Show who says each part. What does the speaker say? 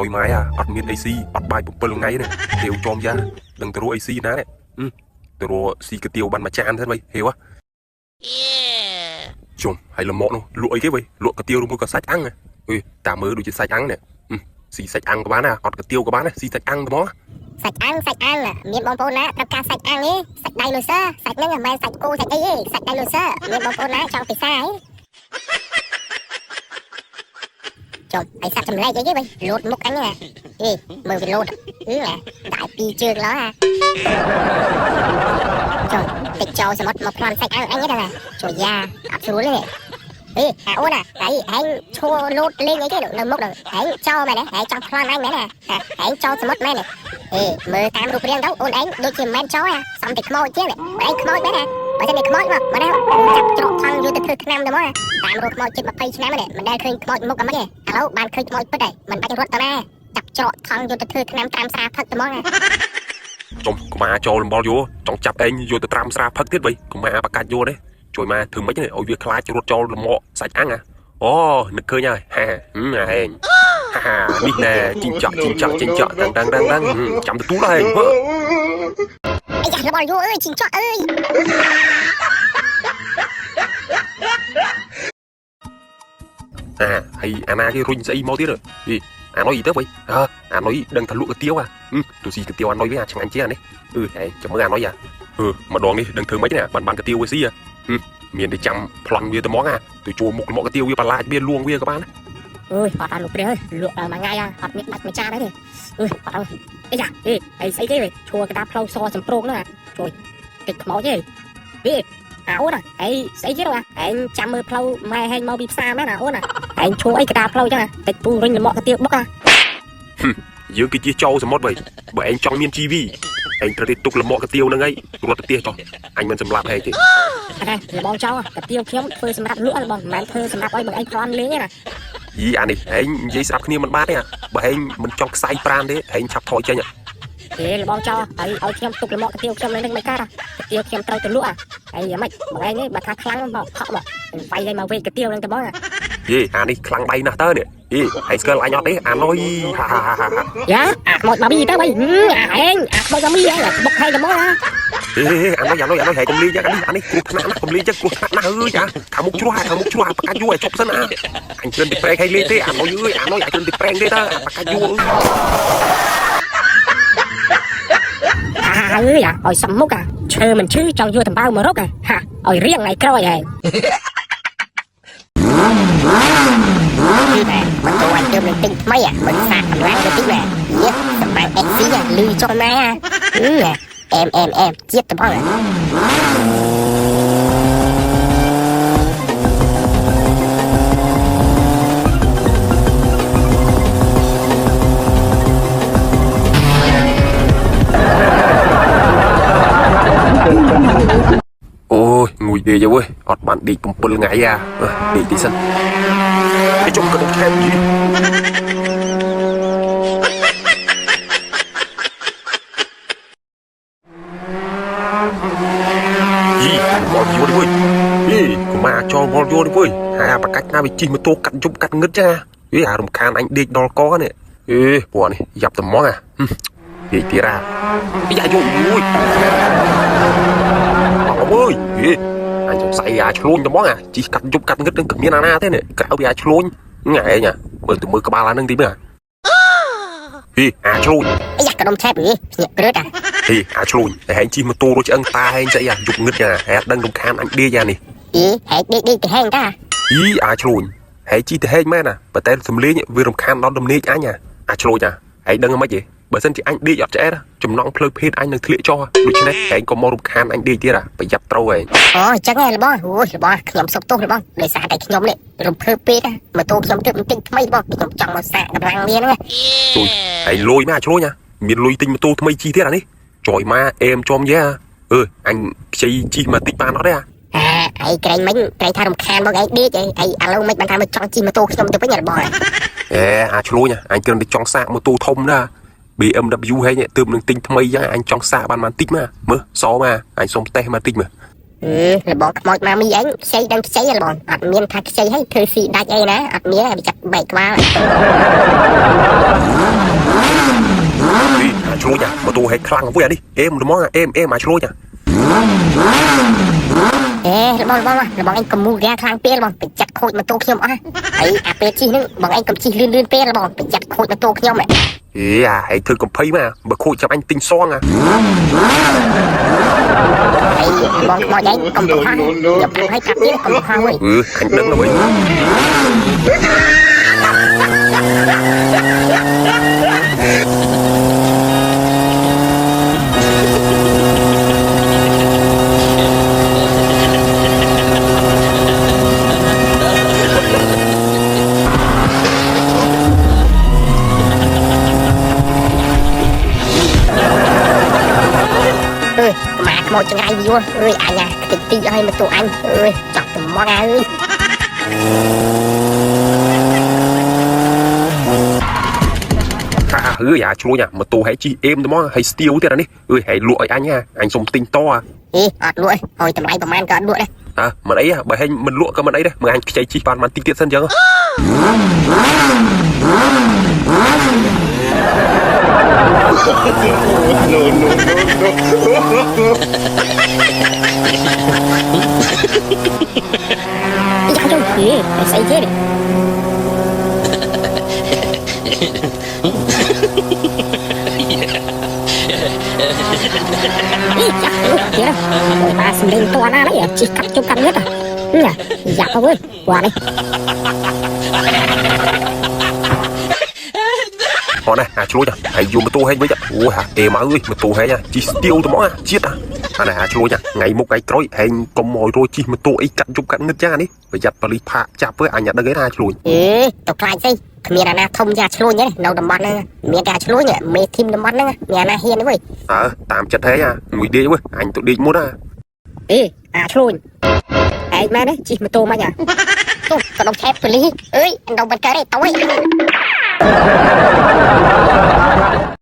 Speaker 1: ចុយម៉ែអាអត់មានអីស៊ីអត់បាយ7ថ្ងៃនេះហេវចំយ៉ាដឹងទៅរកអីស៊ីណានេះទៅរកស៊ីកាទៀវបានមួយចានសិនវៃហេវជុំហើយលមកនោះលក់អីគេវៃលក់កាទៀវឬមួយក៏សាច់អាំងអេតាមមើលដូចជាសាច់អាំងនេះស៊ីសាច់អាំងក៏បានដែរអត់កាទៀវក៏បានដែរស៊ីសាច់អាំងត្មង
Speaker 2: សាច់អាំងសាច់អាំងមានបងប្អូនណាត្រូវការសាច់អាំងទេសាច់ដៃលូស័រសាច់ហ្នឹងមិនមែនសាច់គោសាច់អីទេសាច់ដៃលូស័រមានបងប្អូនណាចង់ពិសាហ៎ចុំអីសាច់ចម្លែកអីគេវិញលោតមុខអញណាអេមើលវាលោតអឺដាក់ពីរជើងឡោះចុំតិចចោលសមុទ្រមកប្លន់សាច់អាំងអញទេណាជួយយ៉ាអត់ស្រួលទេអេអាអូនអាឯងឈួរលោតលេងអីគេនៅមុខដល់ឯងចោលមែនទេឯងចង់ប្លន់អញមែនណាឯងចោលសមុទ្រមែនទេអេមើលតាមរូបរាងទៅអូនឯងដូចជាមិនមែនចោលសំតែខ្មោចជាងឯងខ្មោចមែនណាបើតែខ្មោចមកមកណាចាប់ច្រកថងយកទៅធ្វើថ្នាំទៅមកតាមរកខ្មោចជិត20ឆ្នាំនេះមិនដែលឃើញខ្មោចមុខអាម៉េចទេឥឡូវបានឃើញខ្មោចពិតហើយមិនបាច់រត់ទៅណាចាប់ច្រកថងយកទៅធ្វើថ្នាំត្រាំស្រាផឹកទៅមកណា
Speaker 1: ចុំកុមារចូលលំបល់យោចង់ចាប់ឯងយកទៅត្រាំស្រាផឹកទៀតវៃកុមារបកាច់យោទេជួយមកធ្វើម៉េចនេះឲ្យវាខ្លាចរត់ចូលលមកសាច់អាំងអូនឹកឃើញហើយហាឯងហានេះណែជីងចក់ជីងចក់ជីងចក់តាំងតាំងតាំងតាំងចាំទទួលហើយមើល
Speaker 2: អាយ៉ារបស់យោអើយជីងចក់អើយ
Speaker 1: អាហើយអាណាគេរុញស្អីមកទៀតហីអានុយទៅវៃអើអានុយដឹងថាលក់កាទៀវអាទូស៊ីកាទៀវអានុយវិញអាឆ្ងាញ់ជាងអានេះអឺហែងចាំមើលអានុយអាអឺម្ដងនេះដឹងធ្វើម៉េចណាបានបានកាទៀវវាស៊ីមានតែចាំប្លន់វាទៅហ្មងអាទៅជួមុខលមកកាទៀវវាបន្លាចវាលួងវាក៏បាន
Speaker 2: អើយអត់ដល់លោកព្រះអើយលក់ដល់មួយថ្ងៃអត់មានដាច់មួយចានទេអើយអត់អើយអីយ៉ាអេអីស្អីគេឈួរកដាផ្លូវសសំប្រូងហ្នឹងជួយតិចខ្មោចទេវាអាអូនអីស្អីគេនោះឯងចាំមើលផ្លូវម៉ែហែងមកពីផ្សារមែនអាអូនឯងឈួរអីកដាផ្លូវចឹងតិចពូរុញលមកកាទៀវបុកអា
Speaker 1: យើងគឺជាចោលសមុទ្រវៃបើឯងចង់មានជីវីឯងត្រូវតែទុកលមកកាទៀវហ្នឹងឯងរត់ទៅផ្ទះចុះអញមិនសម្លាប់ឯងទេ
Speaker 2: អត់ទេលបងចោលកាទៀវខ្ញុំធ្វើសម្រាប់លក់លបងមិនមែនធ្វើសម្រាប់ឲ្យបងឯងប្លន់លេងទេណា
Speaker 1: យីអានេះឯងនិយាយស្រាប់គ្នាមិនបានទេបើឯងមិនចង់ខ្សែប្រានទេឯងឆាប់ថយចេញ
Speaker 2: ទេលបងចោលហើយឲ្យខ្ញុំទុកលមកកាទៀវខ្ញុំនៅនឹងមិនកើតកាទៀវខ្ញុំត្រូវទៅលក់ហើយយ៉ាងម៉េចបងឯងនេះបើថាខ្លាំងមកខកមកវាយឲ្យមកវេកាទៀវនឹងទៅបង
Speaker 1: យេអានេះខ្លាំងដៃណាស់តើនេះអេហើយស្គាល់អញអត់ទេអានុយហាហាហា
Speaker 2: យ៉ាអាខ្មោចមកមីទៅវិញអាឯងអាខ្មោចមកមីឯងបុកឲ្យទៅមក
Speaker 1: អេអានុយអានុយអានុយហើយកុំលេងយ៉ាងនេះអានេះគ្រោះថ្នាក់ណាស់កុំលេងចឹងគ្រោះថ្នាក់ណាស់អើយអាខាងមុខជ្រោះខាងមុខជ្រោះបកាច់យូរឲ្យជប់សិនអាអញគ្រិនទីប្រែងឲ្យលេងទេអានុយអើយអានុយអាគ្រិនទីប្រែងទេតើបកាច់យូរ
Speaker 2: អាអើយឲ្យសំមុខអាឈើមិនឈឺចង់យកដំបៅមករកហាឲ្យរៀងថ្ងៃក្រោយឯងម៉ូតូអញទើបនឹងទិញថ្មីអាមិនសាកកម្លាំងទៅតិចណាយេសម្រាប់ XC លឺចុះណាអែមអែមអែមជាតិត្បង
Speaker 1: អូយងួយដេកវើយអត់បានដេក7ថ្ងៃអាដេកតិចសិនឯចុំក៏ឆែបយីយីមកយូរនេះវើយអីកុមារចោលមកយូរនេះវើយហាបកាច់ណាវាជិះម៉ូតូកាត់យប់កាត់ងឹតចាអេអារំខានអញដេកដល់កនេះអេពួកនេះយ៉ាប់ត្មងអាដេកទៀតអាយ៉ាយូយអើយអេអញសង្ស័យអាឆ្លូញត្មងអាជិះកាត់យប់កាត់ងឹតនឹងគ្មានអាណាទេនេះក្រៅពីអាឆ្លូញថ្ងៃឯងមើលទៅមើលក្បាលអានឹងតិចមើលហេអាឆ្លូញ
Speaker 2: អាយ៉ាកដុំឆែបនេះភ្ញាក់គ្រើតអា
Speaker 1: ហេអាឆ្លូញតែហែងជិះម៉ូតូរួចឆ្អឹងតាហែងស្អីអាយប់ងឹតយ៉ាហែអត់ដឹងរំខានអញដេកយ៉ានេះ
Speaker 2: អីហែកដេកដេកទៅហែងតា
Speaker 1: អីអាឆ្លូញហែងជិះទៅហែងមែនណាប៉ុន្តែសំលេងវារំខានដល់ដំណេកអញអាឆ្លូញអាហែងដឹងហ្មងទេបើសិនជាអញដេកអត់ឆ្អែតចំណងផ្លូវភេទអញនឹងធ្លាក់ចុះដូច្នេះហែងក៏មករំខានអញដេកទៀតអាប្រយ័ត្នត្រូវហែង
Speaker 2: អូអញ្ចឹងឯងលបងអូយលបងខ្ញុំសុំទោសលបងដោយសារតែខ្ញុំនេះរំភើបពេកម៉ូតូខ្ញុំទើបទិញថ្មីបងខ្ញុំចង់មកសាកកម្លាំងវាហ្នឹង
Speaker 1: ជួយហែងលុយមកអាឆ្លូញអាមានលុយទិញម៉ូតូថ្មីជិះទៀតអានេះចយមកអេមចំយ៉ាអឺអញខ្ចីជិះមកតិចបានអត់ទេអា
Speaker 2: អាឯងក្រែងមិញក្រែងថារំខានបងឯងដេកឯងឥឡូវមិនបានថាមកចង់ជិះម៉ូតូខ្ញុំទៅវិញរបស់
Speaker 1: អេអាឆ្លូញអញគ្រាន់តែចង់សាកម៉ូតូធំណា BMW ហែងទើបនឹងទិញថ្មីចឹងអញចង់សាកបានបានតិចមកមើលសមកអញសុំតេស្តមកតិចមើល
Speaker 2: លបងខ្មោចម៉ាមីឯងខ្ចីដឹងខ្ចីលបងអត់មានថាខ្ចីឲ្យធ្វើស៊ីដាច់អីណាអត់មានវាចាត់បែកក្បាល
Speaker 1: អាឆ្លួចម៉ូតូហែកខ្លាំងវិញអានេះអេមល្មងអេមអេមអាឆ្លួច
Speaker 2: អេលបងលបងលបងឯងកុំមូហ្គាខ្លាំងពេកលបងប្រយ័ត្នខូចម៉ូតូខ្ញុំអស់ហើយអាពេលជិះហ្នឹងបងឯងកុំជិះលឿនលឿនពេកលបងប្រយ័ត្នខូចម៉ូតូខ្ញុំ
Speaker 1: អេអាហែកធ្វើកំភៃមកបើខូចចាំអញទិញសងអា
Speaker 2: ហើយបងខ្មោចឯងកុំបង្ហោះខ្ញុំប្រាប់ឲ្យប្រាប់ទៀតកុំបង្ហោះវិញ
Speaker 1: អឺអញដឹងแล้วវិញ
Speaker 2: អើយម៉ាខ្មោចចង្រៃយួរអើយអញខ្ទេចទីឲ្យម៉ូតូអញអើយចប់ត្មងអើយ
Speaker 1: ថាអើយអាឆ្លួចម៉ូតូហែកជិះអេមត្មងហើយស្ទៀវទៀតអានេះអើយហែកលក់ឲ្យអញអញសុំទិញត
Speaker 2: អេអត់លក់ឲ្យតម្លៃប្រហែលក៏អត់លក់ដែរ
Speaker 1: អើមិនអីបើហែងមិនលក់ក៏មិនអីដែរមើលអញខ្ចីជិះបានបានតិចទៀតសិនចឹង
Speaker 3: No, no, no, no.
Speaker 2: យ៉ាចុយហេស្អីគេនេះយ៉ាទៀតបាសំលេងតណានេះជិះកាត់ជុំកាត់ងឹតយ៉ាប់ទៅវិញនេះ
Speaker 1: អត់ណាអាឆ្លួចហើយយកម៉ូតូហែកវិញអូហាអេមកអើយម៉ូតូហែកជិះស្ទៀវត្មងជាតិអានេះអាឆ្លួចថ្ងៃមុខថ្ងៃក្រោយហែងកុំឲ្យរយជិះម៉ូតូអីកាត់ជប់កាត់ងឹតចានេះប្រយ័ត្នប៉ូលីសផាកចាប់ទៅអញអត់ដឹងទេណាឆ្លួច
Speaker 2: អេទៅខ្លាចស្អីគ្មានអាណាធំយ៉ាឆ្លួញទេនៅតំបន់ហ្នឹងមានតែឆ្លួញមេធីមតំបន់ហ្នឹងមានអាណាហ៊ានទេវើយ
Speaker 1: អើតាមចិត្តហែងមួយដេកវើអញទៅដេកមុនណា
Speaker 2: អេអាឆ្លួញឯងមែនទេជិះម៉ូតូមិនអាទុះក៏ដុំឆែបប៉ូលីសអើយដល់មិនកើតទេតើ